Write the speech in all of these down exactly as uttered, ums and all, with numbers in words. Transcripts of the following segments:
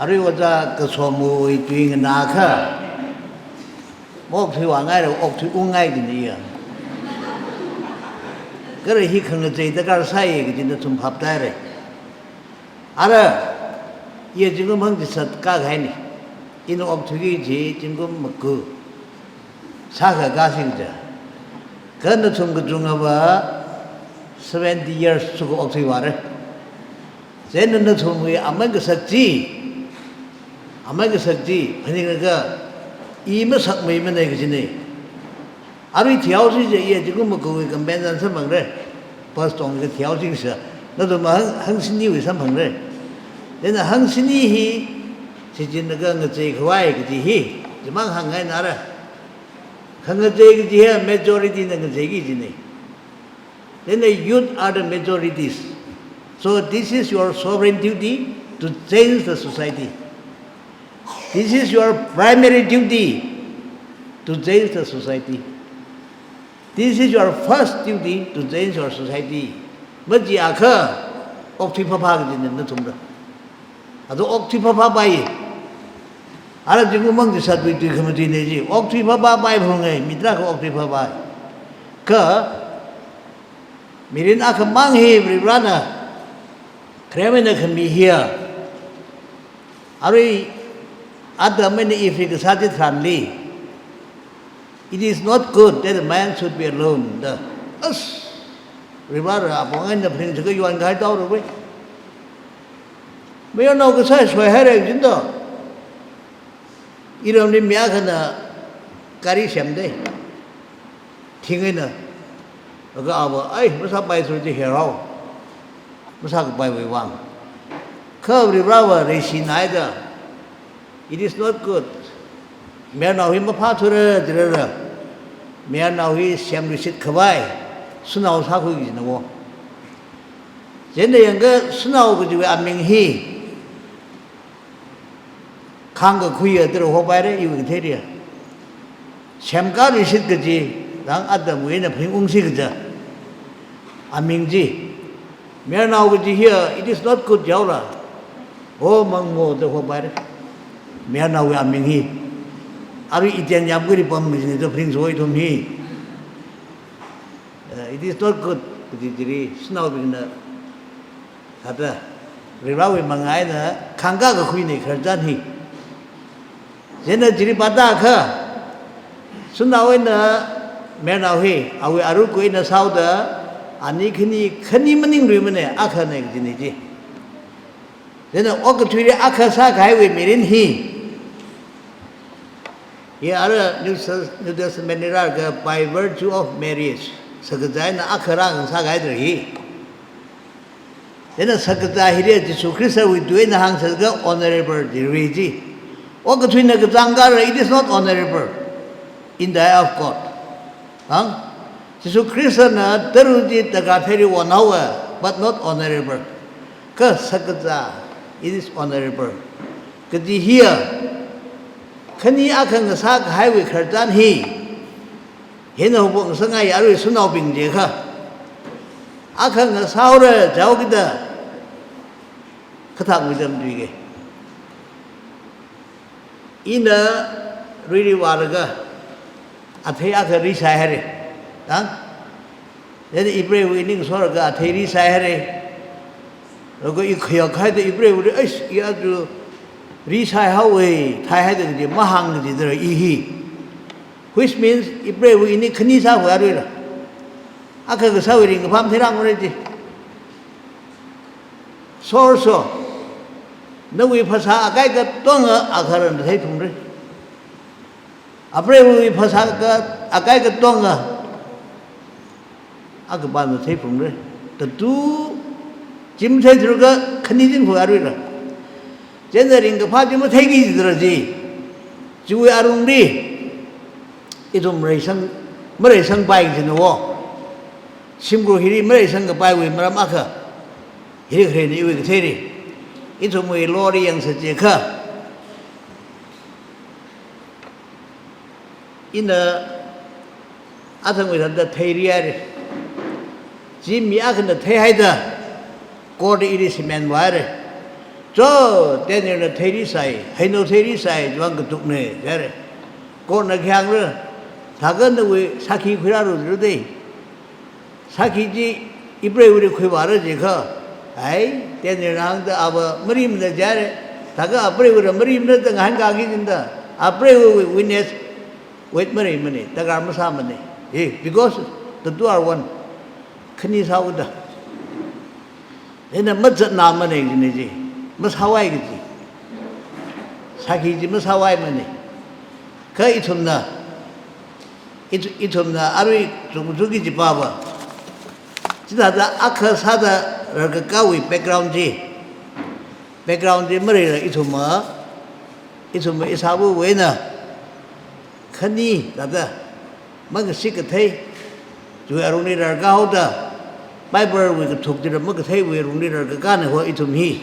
Arui ojā kasomwui tui nganākha, maokthuiwui vāngaira, okthui ungngai kajina. Kha hi khangachei darkar sai kaji nathum phap tāhaira. Ara, iya zingkum hangchishat kahaina. Ina okthuiki kaji zingkum maga sākha kasing ja. Kha nathum kachungkhava seventy years shuka okthuivāra. Chieina nathumwui amei kasak chi, amei kasak chi phaninglaga, i masakmeimana kajina. Arui thihaosi ja, iya zingkum magawui compensation samphangra. Bus tonglaga thihaosi sa, nathum hang, hangshiniwui samphangra. Chieina hangshini hi shichinlaga ngacheikhavai kaji hi, chimang hāngngaina ara. Khangachei kaji hi majority na ngacheiki kajina. Then the youth are the majorities. So this is your sovereign duty to change the society. This is your primary duty to change the society. This is your first duty to change your society. Majiakha, okthui phapha kajina nathumra. Ado okthui phaphapai. Ara zingkum hangchishatwui tui khamatuina chi. Okthui phaphapai phungai, mi tarākha okthui phaphapai. Kha, mirin akhamang hi Varivarana kharewui eina khami hiya. Arui Adam eina Eve kasā chitharanli, "It is not good that a man should be alone," da. As, Varivarana apong eina phaning chaka yuan kahai taora wei. Mayarnao kasā soihaira jin da. Iramli mi akhana gari semda. Thing eina. Laga ava, ai, masāpai sura chi herao. Masākapaiwui vāng. Kha Varivarava leishinaida, "It is not good. Mayarnao hi maphāthura," jilala, mayarnao hi semluishit khavai shanao sākhui kajina wo. Chieina yangakha shanao kajiwui aming hi khāngkakhuiya da rāhopaira, iwui katheira. Semkāluishit kaji, rang Adamwui eina phaning ungsi kaja aming chi. Mayarnao kaji hiya, "It is not good," jihaola, "Oh, mangmo," da hopaira. Mayarnaowui aming hi. Arui Eden yāmguili pam kajina da phaningso ithum hi. Uh, "It is not good," kaji chili, shanaobingna thāda, Varivarawui manga eina khāngkā kakhuina khararchan hi. Chieina chili pātākha, shanao eina mayarnao hi, awui aruku eina sāhaoda, ani khani, khani maningluimana, akhana kajina chi. Chieina okathuili akha sākahaiwui mirin hi, hi ara New Tes-, New Testament li rālaga by virtue of marriage, shakazā eina akha rāngasakahai tara hi. Chieina shakazā hili Jesu Khristawui tui eina hāngshapakha honorable jiri chi. Okathuina kachāng kala, it is not honorable in the eye of God. Hāng? Jesu Khristana tara chi darkar theili onhaowa, but not honorable. Kha shakazā, it is honorable. Kaji hiya, khani akha ngasakahaiwui khararchan hi, hina hupok ngasakngai arui shanaobing jiakha. Akha ngasāhaora jihaokida, kathak midam tuike. Ina ruili vālaga, athei akha risaihaira. Tang? Chieina ipreiwui ning soraga athei risaihaira. Laga i khayākhaida ipreiwuili, "Eish, i aja risaihaowa," thaihaida kaji, mahāng kaji tara i hi. Which means, ipreiwui ini khani sākhui aruila, akha kasāwui ringkaphā matheirangmara chi. Sorso, nawui phasā akai katonga akha rāna theiphalungra. Apreiwui phasā ka, akai katonga akhapana theiphalungra. Tatu, chi matheithurkha khani chingkhui aruila. Chieina ringkaphā chi matheiki jitara chi. Chiwui alungli, ithum reisang, mareisangpai kajina wo. Shimkhur hili mareisangkapaiwui maram akha, hili khareli iwui katheili, ithumwui law li yangsā chiakha, ina athangwui thāda theirihaira. Chi mi akhana theihaida, court ili shimen vāhaira. Cho, Danielna theiri sai, heino theiri sai, chiwui vang katukna, jire. Courtna khi hāngra, thākha nawui sākhi khuirālu jire dei. Sākhi chi apreiwuili khuivāra jiakha, ai, Danielna hāngda ava marimana jire. Thākha apreiwuila marimana da ngahānkāki jida. Apreiwui witness weight maleimana, darkar masāmana. Eh, because the two are one. Khani sāhaoda. Chieina mazatnāmana jina chi. Masāvai kaji. Sākhi chi masāvaimana. Kha ithumna, ith-, ithumna arui chungchungki kaji pāva. Chithāda akha sāda rarkakāwui background chi. Background chi maleila ithumva, ithumva ishāvawui eina khani thāda, mangashit kathei, chiwui alungli rarkāhaoda, Biblewui kathuk chila makatheiwui alungli rarkakāna ho ithum hi.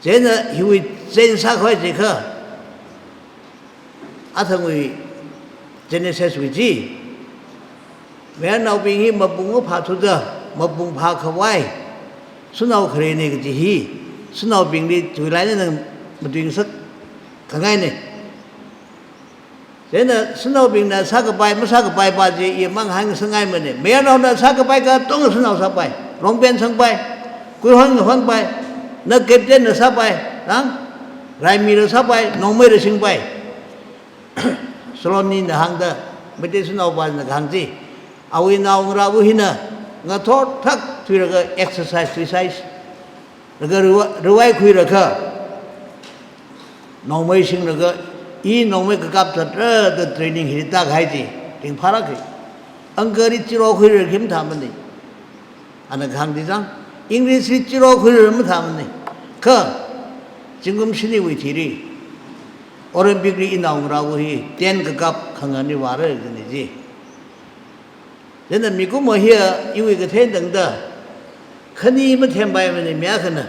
Chieina hiwui change sākhavai jiakha, athangwui Genesiswui chi, mayarnaobing hi mapung maphāthuda, mapung phākhavai shanao kharena kaji hi, shanaobingli chiwui laina nang matuingasak khangaina. Chieina shanaobingna sākapai, masākapai pa chi i mang hāngsāngaimana. Mayarnaona sākapai katonga shanao sāpai. Rongpen sangpai. Kuihon honpai. Na captainna sāpai. Nang raimila sāpai, nongmeila singpai. Solomonna hāngda, Meitei shanaopana kahāng chi. Awui naongarāva hina ngathor thak thuilaga exercise, exercise. Laga ruwa-, ruwai khuilaga, nongmei singlaga, i nongmei kakap zatra da training hi tākahai chi, ringphālāka. Angkali zero khuilaga khim thāmana. Ana kahāng chi chang, English li zero khuilaga mathāmana. Kha, zingkum shiniwui thili, Olympic li inaongarāva hi, ten kakap khangani vāra kani chi. Chieina mikumo hiya iwui kathei tangda, khani mathempai mana mi akhana.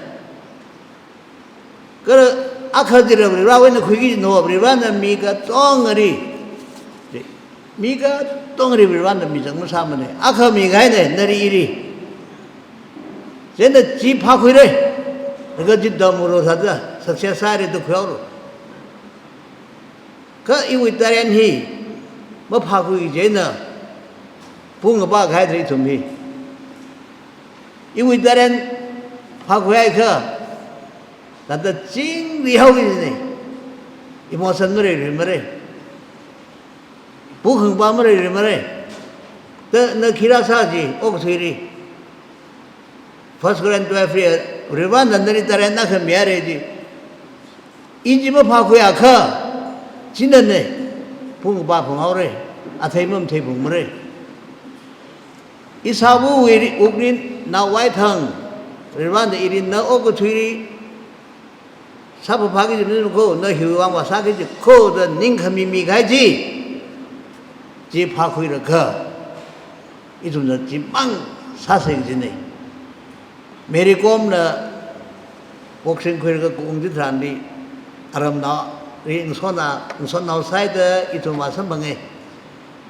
Kha akha chila Varewui eina khuiki no, Varena mi katongli, mi katongli Varena mi chang masāmana. Akha mikahaina, nali ili. Chieina chi phākhuira. Laga chi tamhaolu thāda, success sāra da khuihaolu. Kha iwui talent hi maphākhui chieina, pung kapā kahai thri ithum hi. Iwui talent phākhuiakha, thāda chingri haoki jina. Emotion maleili mara. Pung khangapā maleili mara. Da na khi rāsā chi, okathuili. First grade, twelve li, Varena nali talent akha mihaira chi. I chi maphākhuiakha, chinana, pung kapā phunghaora, athei mamathei phungmara. Ishāvawui wukli naovai thang, Varena ili na okathuili, sāphāphāki jimana kho, na hiwui vang vāsāki ji kho da ningkhami mikahai chi, chi phākhuilaga, ithumna chimang sāsa kajina. Mary Komna boxing khuilaga kung chitharanli, aramnaoli ngasotna, ngasotnao sāhaida ithum vāsamphanga.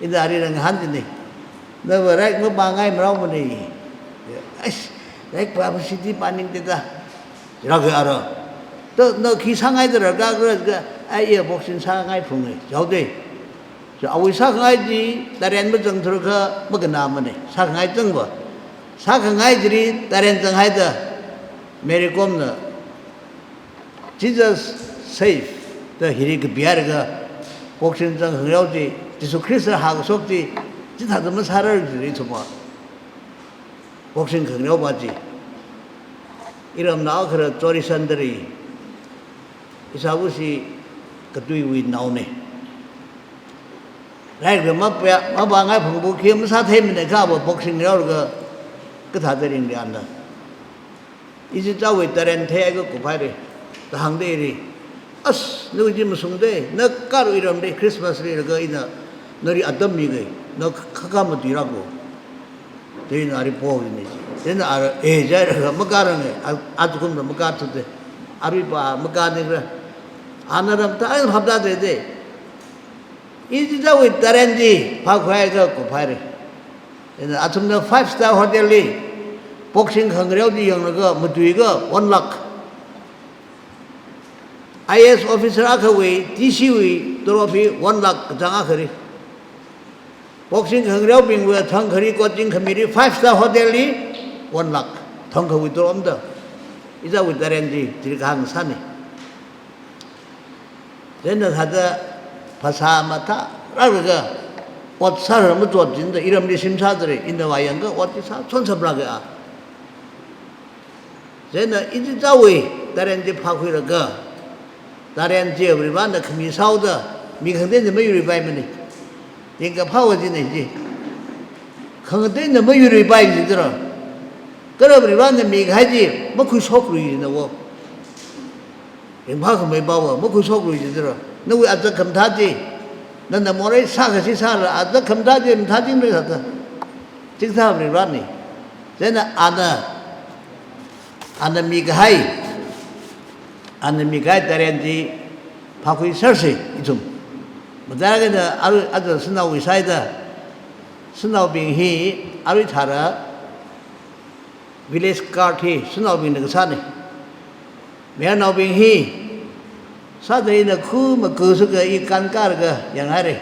Ina arila ngahān jina. Nava lairik mapāngai marao mana. Ais, lairik pāpā sidi pāningda da. Jilaga ara. Da na khi sāngai da rākakhala, ai iya boxing sāngai phunga. Jihaoda. Chi awui sākhangai chi talent mazangthurkha makanamana. Sākhangai zangva. Sākhangai chili talent zanghaida. Mary Komna Jesus save da hili kapihaira kha, boxing zang khangareo chi, Jesu Christ hākashok chi, chithāda masārar jiri ithumva. Boxing khangareova chi. Iramnao akhara Chorichandali, ishāvashi katuiwui naona. Lairik mapā, mapāngai phungbu khi masātheimana kha ava boxing leolaga kathāda ringli ana. Ichichāwui talent theiakha kuphaira, da hāngda ili. As, nawui chi masungda, na karu iramli Christmas li laga ina, nali atam miga, na khakha matuilāka. Da ina ali pohaoda ni. Da ina ara, eh, jilaga makaranga, a, achukum da makathuda. Arui pa makaningra. Ana ramta, ai hapda de de. Ichichāwui talent chi phākhuiakha kuphaira. Ina athumna five star hotel li boxing khangareo chi yanglaga matuikha one lakh. I A S officer akhawui, D C wui, tolop hi one lakh kachāng akhali. Boxing khangareobingwui thangkhali coaching khamili five star hotel li one lakh. Thangkhawui tolop da. Ichāwui talent chi, chili kahāng sāni. Chieina thāda phasā mathālāklaga, ot sāra machot jinda, iramli shim sādalei, ina vāyangakha ot chi sā, chon sāphalāka a. Chieina ichichāwui talent chi phākhuilaga, talent chi Varivarana khami sāhaoda, mi khangateina mayurpaimana. Yangkaphā va china chi. Khangateina mayurpai jidalei. Kha Varivarana mikahai chi, makhuishoklui jina wo. Ringphākhamei pao va, makhuishoklui jidalei. Nawui azak khamathā chi, nana morei sākashi sāla, azak khamathā chi, mathāchinglui sāda. Chithā Varivarana. Chieina ana, ana mikahai, ana mikahai talent chi phākhuisersa ithum. Mathālāk eina arui aja shanaowui side, shanaobing hi arui tharā village guard hi shanaobingna kasāna. Mayarnaobing hi sāda ina khu maku suka i kankar ka yanghaira.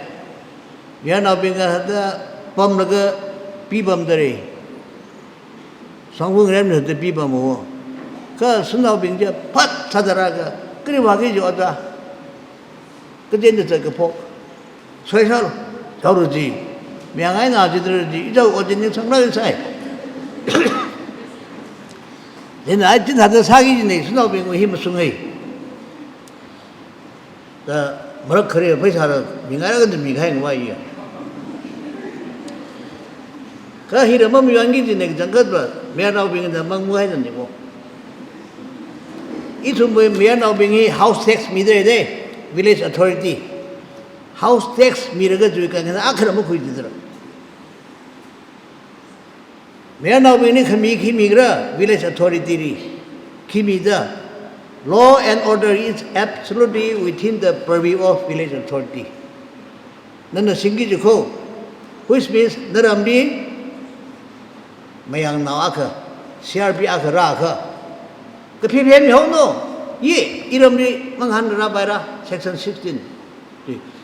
Mayarnaobing ka hada pamlaga pipamdalei. Sangphung rem hada pipamhaowa. Kha shanaobing chi phat sāda rālaga, kali vāki ji ojā. Kajen da zat kaphok. Soi sālu, sālu ji. Mayang eina jidalei ji, ichāwui ot chi ningsanglāk sai. Chieina ai chithāda sāki jina, shanaobingwui hi mashunghai. Da marak khare pheisā la, mingailāk eina mikahai ngavai ya. Kha hila mamayonki jina kachangkhat va, mayarnaobingna mangmuhaida ni ko. Ithumwui mayarnaobing hi house tax midalei, village authority. House tax milaga chiwui kahāng hina akhara makhui jidalei. Mayarnaobingli khami khi migra village authority li. Khi mida, law and order is absolutely within the purview of village authority. Nana singki ji ko, which means naramli mayangnao akha, C R P akha rāakha, kaphiphe mihaono, ye, iramli mangahān rāpaira, section sixteen.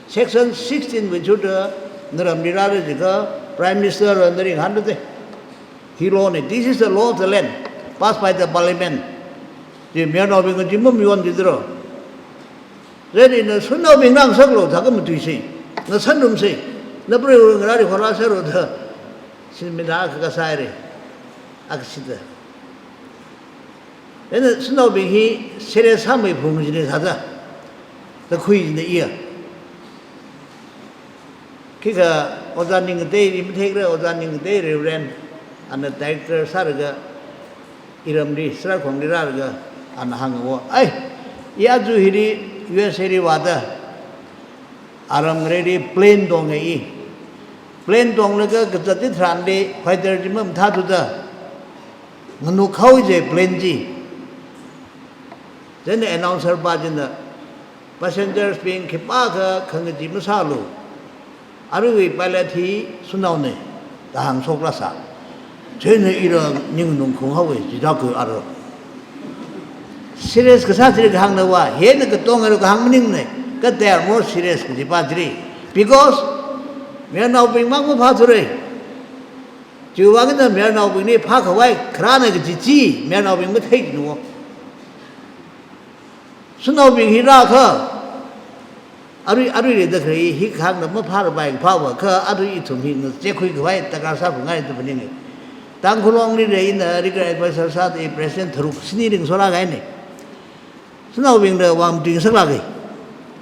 Section sixteen wui churda naramli rāra jiakha Prime Minister na ringahānra de. Hi law na, this is the law of the land, passed by the parliament. Chi mayarnaobing chi mamayon jidalei. Chieina shanaobing ngasaklu, thākha matuisa. Ngasanrumsa. Naprei ngarāli khorā sālu da. Shinmida akha kasāhaira. Akha sida. Chieina shanaobing hi serious sāmeiphung jina sāda, da khui jina iya. Khikha Ojā Ningkateili matheikhala, Ojā Ningkatei Reverend, ana director sālaga, iramli, Sarakhongli rālaga, ana hānghaowa. Ai, i aja hili U S A li vāda, aram ngareili plane tonga i. Plane tonglaga kazat chitharanli fighter chi mamathāthuda, nganuk haowa ji plane chi. Chieina announcer pa china, passengers bing khipākha khangachee masālu. Aruiwui pilot hi shanaona, da hāngshokla sā. Chieina ila ning nungkhung haowa, chithākha ara. Serious kasā chili kahāngna va, hina katonga kahāng maningna, kha they are more serious kajipa chili. Because mayarnaobing mang maphāthura. Chiwui vang eina mayarnaobingli phākhavai kharāna kaji chi, mayarnaobing mathei jina wo. Shanaobing hi rāakha, arui, aruili da khalei hi kahāngna maphārapai kaphā va, kha arui ithum hi ngachekhuikhavai darkar sāphungngai da phaninga. Tangkhul Longli lei ina legal advisor sāda president tharuk shini ringsola kahaina. Shanaobingna vāmatuingasaklāka.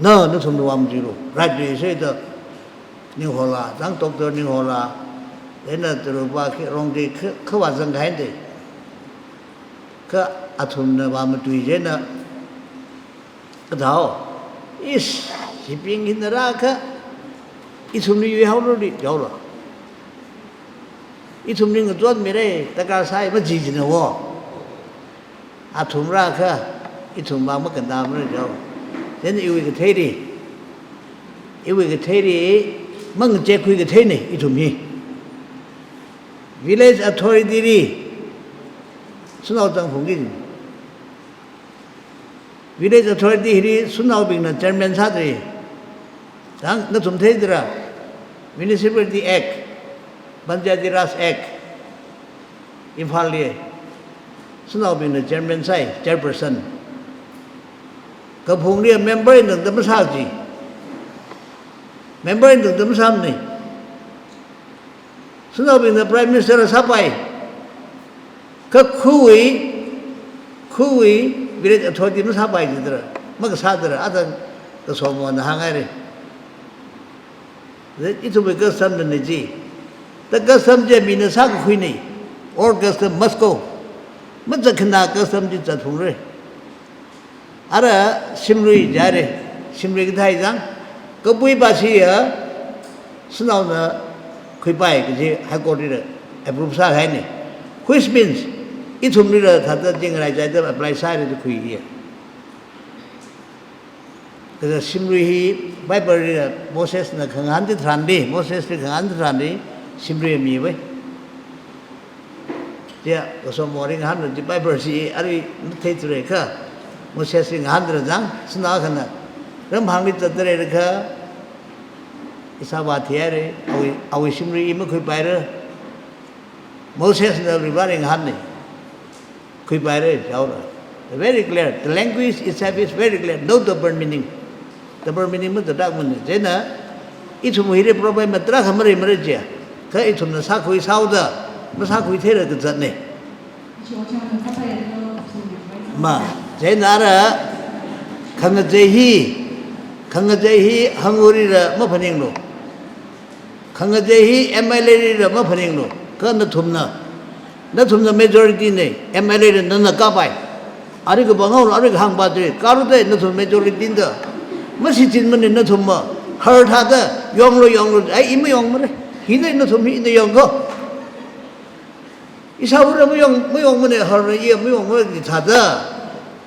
Na, nathumna vāmatuilu. Right, da sāda. Ninghola, zang doctor Ninghola. Ina tarupa khi rong de kha, kha vāzang kahaina. Kha athumna vāmatui jina. Kathāo. Is, sibing hina rāakha, ithumli yuihaolu li, yaola. Ithumli ngachonmira, darkar sai, maji jina wo. Athum rāakha, ithum vang makanda mara jao. Then iwui katheili, iwui katheili, mangachekhui katheina, ithum hi. Village authority li, shanao zangphungki. Village Authority hili shanao bingna chairman sāda lei. Tang, nathum theidara. Municipality Act, Panchayati Raj Act, Imphal li shanao bingna chairman sāi, chairperson. Kaphungli member eina tangda masā chi. Member eina tangda masāmana. Shanao bingna Prime Minister sāpai. Kha khawui, khawui Village Authority masāpai jidara, makasādara, ata Kasomona hānghaira. Ithumwui custom na chi. Ta custom chi mina sākakhuina. All custom must go. Mazatkhanā custom chi zatphungra. Ara shimlui jira, shimlui kathā chang, kapuipa chiya, shanaona khuipai kaji High Court lila approve sāhaina. Which means, ithumlila thāda chingrai chaida apply sāhaira da khuiya. Kaja shimlui hi Bible lila Mosesna khangahān chitharanli, Mosesli khangahān chitharanli, shimlui miya. Chiya, Kasomowui ngahānda chi Bible chi arui matheithura kha, Mosesli ngahānda chang, shanao akhana ramhāngli zatda leilakha, ishāvā thihaira, awui, awui shimlui i makhuipaira. Mosesna Vareli ngahānna. Khuipaira, jaora. Very clear. The language itself is very clear. No double meaning. Double meaning mazatdakmana. Chieina, ithum hili problem tarākha maleimara chiya. Kha ithumna sākhui sāhaoda, masākhui theila kazatna. Ma, chieina ara, khangachei hi, khangachei hi hangulila maphaninglu. Khangachei hi M L A lila maphaninglu, kha nathumna. Nathumna majority na, M L A lila nana kapai. Arui kapanghaolu, arui kahāngpa chi, kalu da nathum majority da. Mashichinmana nathumva, har thāda, yonglu, yonglu, ai i mayongmara. Hina nathum hina yong ko. Ishāvāla mayong, mayongmana, harna i mayongmana, hithāda.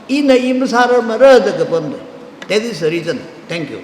Ina i masārarmara da kapamda. That is the reason. Thank you.